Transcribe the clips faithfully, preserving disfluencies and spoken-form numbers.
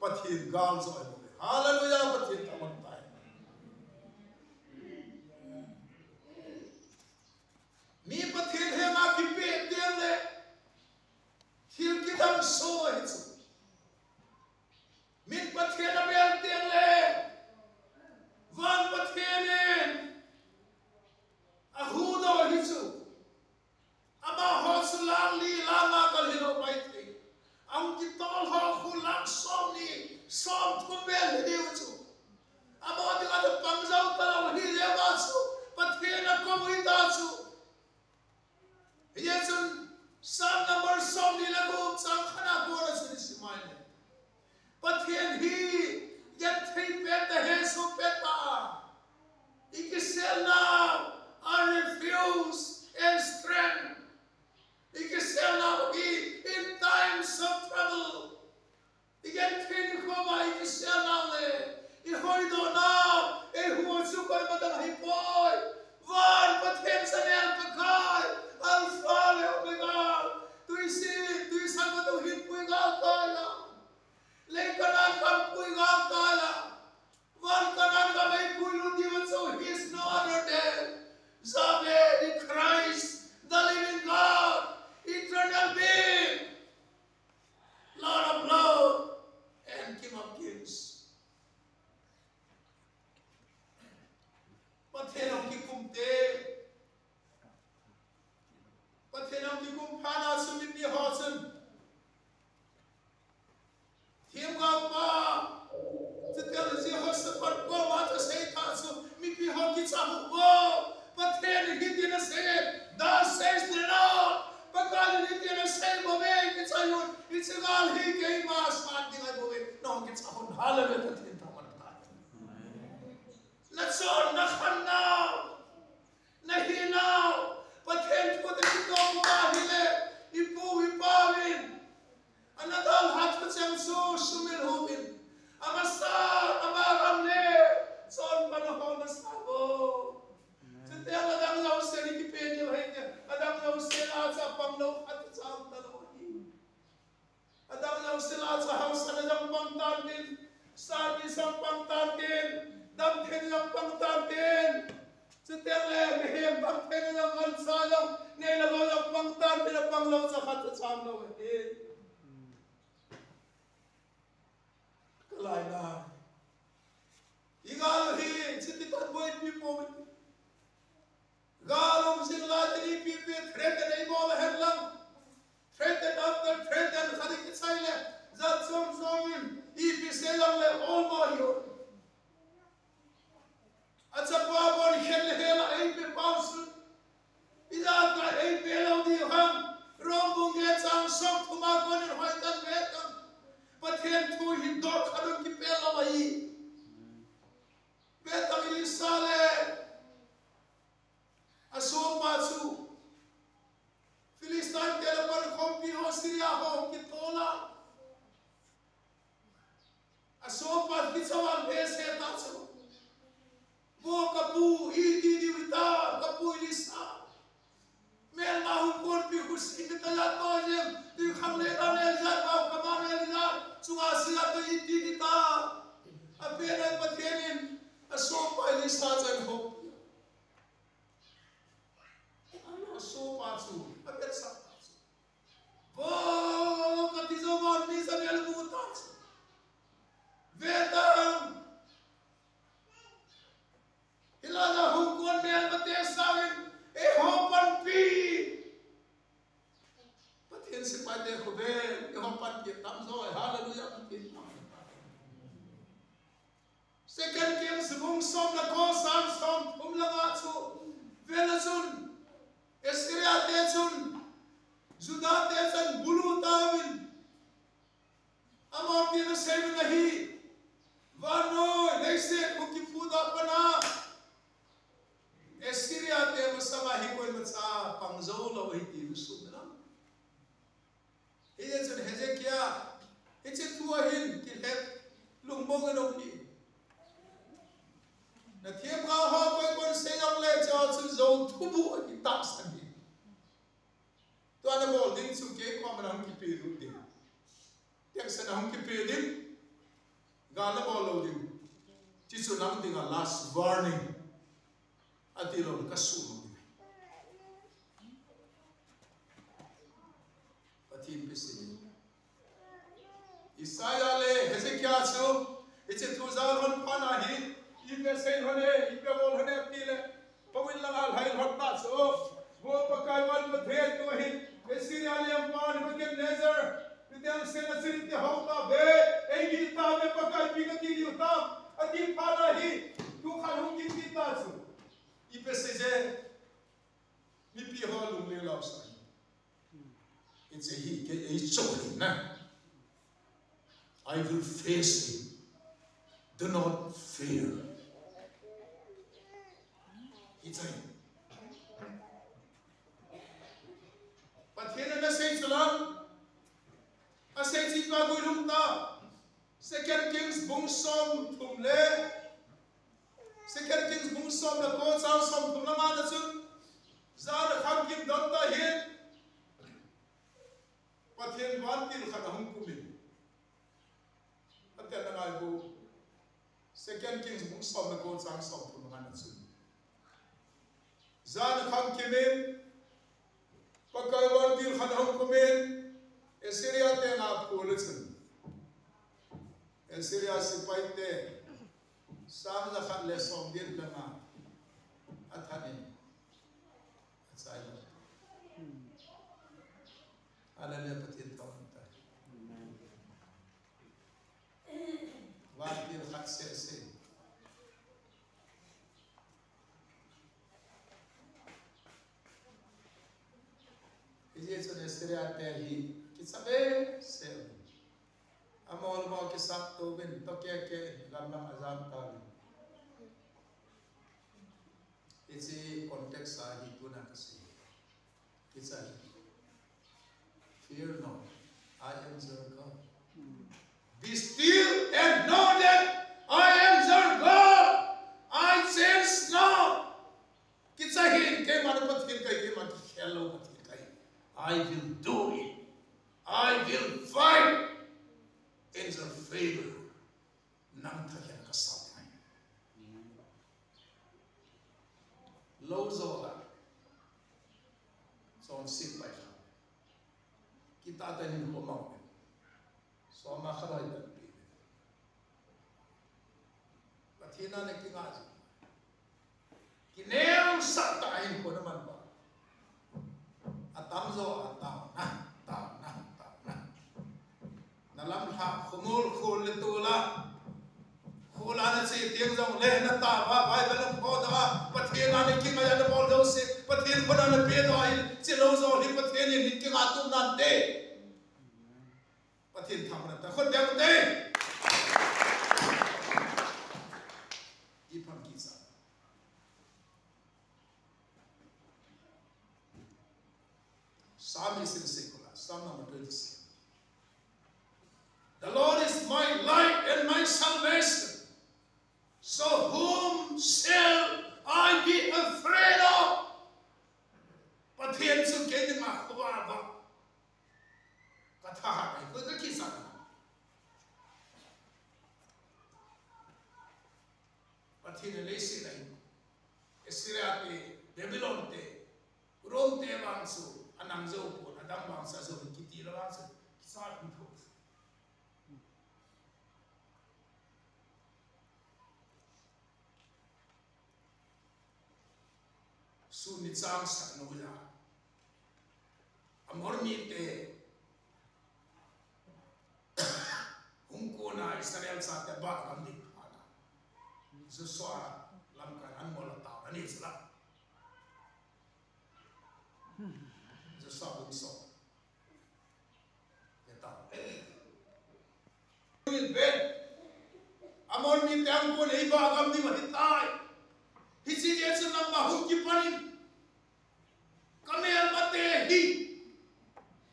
Pathen gal jo ahi bou ve. Hallelujah, Pathen thangvah tai. Mi Pathen henga kipeh teng le, thil kidang soh ahi chu. Min Pathen abel teng le, van Pathen in ahuhdoh ahi chu. Amaho chu lakh li, lakh nga kal hilou maithei. Ahung kitol ho khu lakh somni, somthum vel hidiu chu. Amaho dinga chu pang jou talou ahi jeh a chu Pathen akou ahi ta chu. Hijeh chun Psalm number somni le gup chang khatna kona chun isim mai le, Pathen hi genthei pet a, hesoh pet a, i kiselnau a refuge and strength. I kiselnau hi in times of trouble. I genthei nikho ma i kiselnau le, i hoidohnau, eiho chu koima dang ahipoi. Van Pathen Chanel Pakai, Alpha le Omega, tuiset, tuisan ma dang ahipoi galkai a. Lei Canaan gam pui galkai a. Van Canaan gam eipui lut diu chu, he is no other than Yahweh, the Christ, the living God, eternal being, Lord of Lords and King of Kings. Pathen ahung kikum te. Pathen ahung kikum phat a chu mipi ho chun, themgao pa, chuteng le Jehoshaphat koma chu asei tah chu, mipi ho kicha un vo. Pathen in hitin asei, Thus says the Lord. Pakaiyin hitin asei bou ve, kicha un. Hiche gal hi keima sat ding ahi bou ve. Nahung kicha un. Hallelujah, Pathen thangvah tai. Nachon, nakhan nau, nahi nau, Pathen thu toh kitoh puma ahile, ipu ipa uvin ana dalha thucheng chu sumil hum in, amasa, ama ram le chonpha ho masa bou. Chuteng le adang jouse hi kipe diu ahi ti, adang jouse lah a chu apang lou khat cha um talou ahi. Adang jouse lah a chu haosan a jong pang tan tin, service a jong pang tan tin, damtheina jong pang tan tin. Chuteng le mihem damtheina jong, ansa jong, nei le gou jong pang tan tin, apang lou cha khat cha um lou ahi. Ka lai na. I gal hi, chiti tan boi pi po mi. Gal um jing lai teni ipi ipi threaten eibol hen lang. Threaten after threaten khat in kichai le. Jat chom chom in ipi sei lang le olmo hi o. Achapa bon khen le hela eipe pau sun. Ijat a eipe lou diu ham. Rom bung get chang som thum a konin hoitah in ve tan. Pathen thu hi dol khat in kipel lou ahi. Ve tan Elisha le asopa chu Philistine te le pankhompi ho Syria ho kitol a. Asopa kicha val behseh tah chu. Vo kapu, iti diu hita, kapu Elisha. Melma hung konpi khu Syria te ja to jem, tuikhang le dan Elijah, vaukamang Elijah, chunga Syria te iti hita. Apen a Pathen in asopa Elisha chu ahoupi. Asopa chu, avetsah tah chu. Vo, kati jou vang mi Israel mu tah chu. Ve tan. Hilai a hung kon melmate sangin, eiho panpi. Pathen sepaite khovel, eiho panpi atam jo, hallelujah, Pathen. Second Kings bung som le ko chang som thum le nga chu, vele chun, Assyria te chun, Judah te chun bulu tauvin, amaho tin asei uvin ahi, vannoi, leiset hung kiphudoh pan a, Assyria te masanga hi koimacha pang jou lou ahi tin asei uvin ahi. Hijeh chun Hezekiah, hiche thu a hin kilhep lungmong in um hih in. Na themgao ho koi kon sei jongle hiche ho chu jou thubuh ahi tahsan hih in. Tua nabol ding chu kei koma nahung kipe lut ding. Teksa nahung kipe ding. Gal nabol lou ding. Chuchu nang dinga last warning. Ati lou ka sumang ding. Pathen pe se. Isaiah le Hezekiah chu, hiche thu jal hon phat na hi, ipi asei hon e, ipi abol hon e tile, Pakai in lang a lhai lhon ta chu, Vo Pakai van Pathen, tuhin Assyria lengpa Nebuchadnezzar, miten sen a sin te hou tave, eihil tave, Pakai pi kati diu tam, ati phat na hi, thu khat hung kit kit ta chu. Ipi asei je, mipi ho lunglen lou sa. Hiche hi kei eichol in na. I will face him. Do not fear. Hiche hi. Pathen in asei chu lang. Asei chu ipi guilhung ta. Second Kings bung somthum le Second Kings bung som le ko chang somthum le nga na chun, jan a khangkim don ta hin, Pathen vantil khat ahung kum in. Ati na ngai bu. Second Kings bung som le ko chang somthum le nga na chun, jan a khangkim in, Pakai vantil khat ahung kum in, Assyria te nga phul a chun, Assyria sepai te sang jakhat le somget le nga athat in achai lou. Hallelujah, Pathen thangvah in tai. Vantil khat seh seh. Hijeh chun Assyria te hi kicha behseh. Amol mo kisap tovin, to keke, lamlam ajam tauvin. Hiche context a hi tuna kasei. Kicha hi. Fear not, I am your God. Be still and know that I am your God. I change not. Kicha hih in, keiman Pathen kahi, keiman kikhel lou Pathen kahi. I will do it. I will fight in your favor. Nang thakin kasau nai. Lou jo la. Chonset pai kha. Kitah tah in hin ho mang. Soma kha lai tah pi. Pathen a na kingai ji. Kineosah tah a hin kho na man ba. Atam jo a taona, taona, taona. Na lamlhah khomol khol le tola. Khol a na che teng jongle na tao a, Bible na pho doh a, Pathen a na kingai a na bol jouse, Pathen khut a na pe doh a hin, che lou jo hi Pathen in hin kingai tum nante. Pathen thangvah in tai, khut beng u te. Ipi ham kicha. Psalmist in asei koi la, Psalm number twenty-seven. The Lord is my light and my salvation. So whom shall I be afraid of? Pathen chu kei dinga khovah a ka thahat ahi, koi ka kicha. Pathen in leiset a hin Assyria te, Babylon te, Rome te vang chu anang jou pon, adang vang chu ajou in kiti lou vang chu kicha hung tho. Sun ni chang sat noiya Amor mite hung kona Israel chate Balaam ding phat a, Joshua lamkai a an mol a tao ani chula. Joshua bung som. Ve tao. Ve. Amor mite hung kon eiva gam ding ahitai. Hiche jeh chun nangma hung kipan in. Ka melmate hi.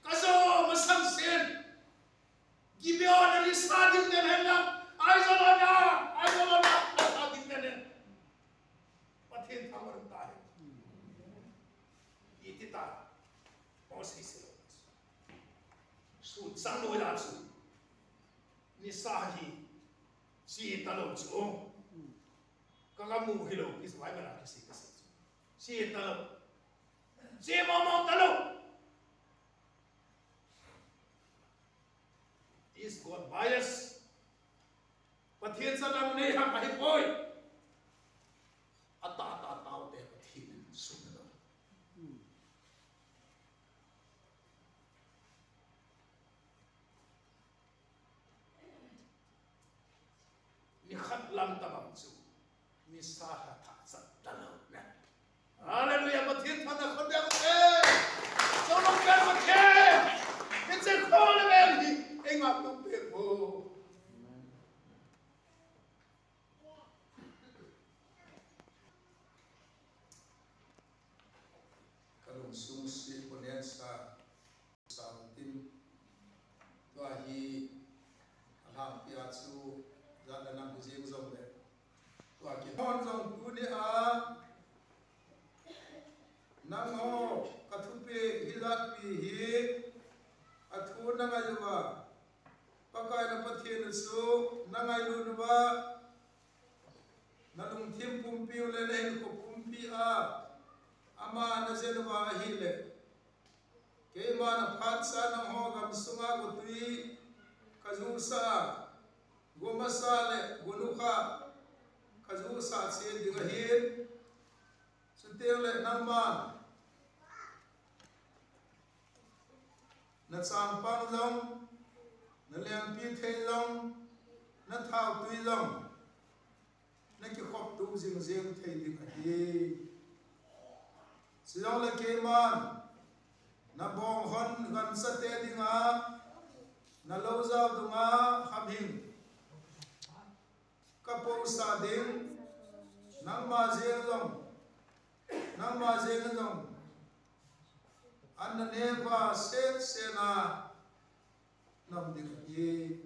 Ka jo masang sen. Gibeon a nisa ding den hen lang. Aijalon a, Aijalon a, nisa ding den hen. Pathen thangvah in tai. Iti tai. Moses se lo. Sun chang noiya chu. Nisa hi. Si talou chu. Ka, ka mu hilou, is Bible a kisei, kisei chu. Si talou. Si momo talou. Is God bias. Pathen chalang nei ham ahipoi. Atah, atah, taote Pathen in sumil lou. Nikhat lam tabang chu. Nisa ha thah chat talou ne. Hallelujah, Pathen thana khon deu te. Solomon Pathen. Hiche khol le bel hi. Ei ngap tum pe mo. Ka lungsung si ko nen sa, sa tin. Tua hi, alhangpi a chu, jat a nang jing jong le. Tua kihon jong tuni a, nangho, ka thupeh hi jat pi hi, athu na ngai uva, Pakai na Pathen chu, na ngailut uva, na lungthim pumpi u le na hinkho pumpi a, ama na jen uva ahile. Keiman aphat cha nangho gamsunga gotwi ka juhsah a, gomasa le gonukha ka juhsah cheh ding ahin. Chuteng le nangman na changpang jong, na lengpithei jong, na thaotwi jong, na kikhoptup jingjing thei ding ahi. Chujongle keiman, na bonghon ganchate dinga, na loujao dunga hamhing ka pousah ding, nangma jeng jong, nangma jeng jong, an na neva setset na nam ding ahi.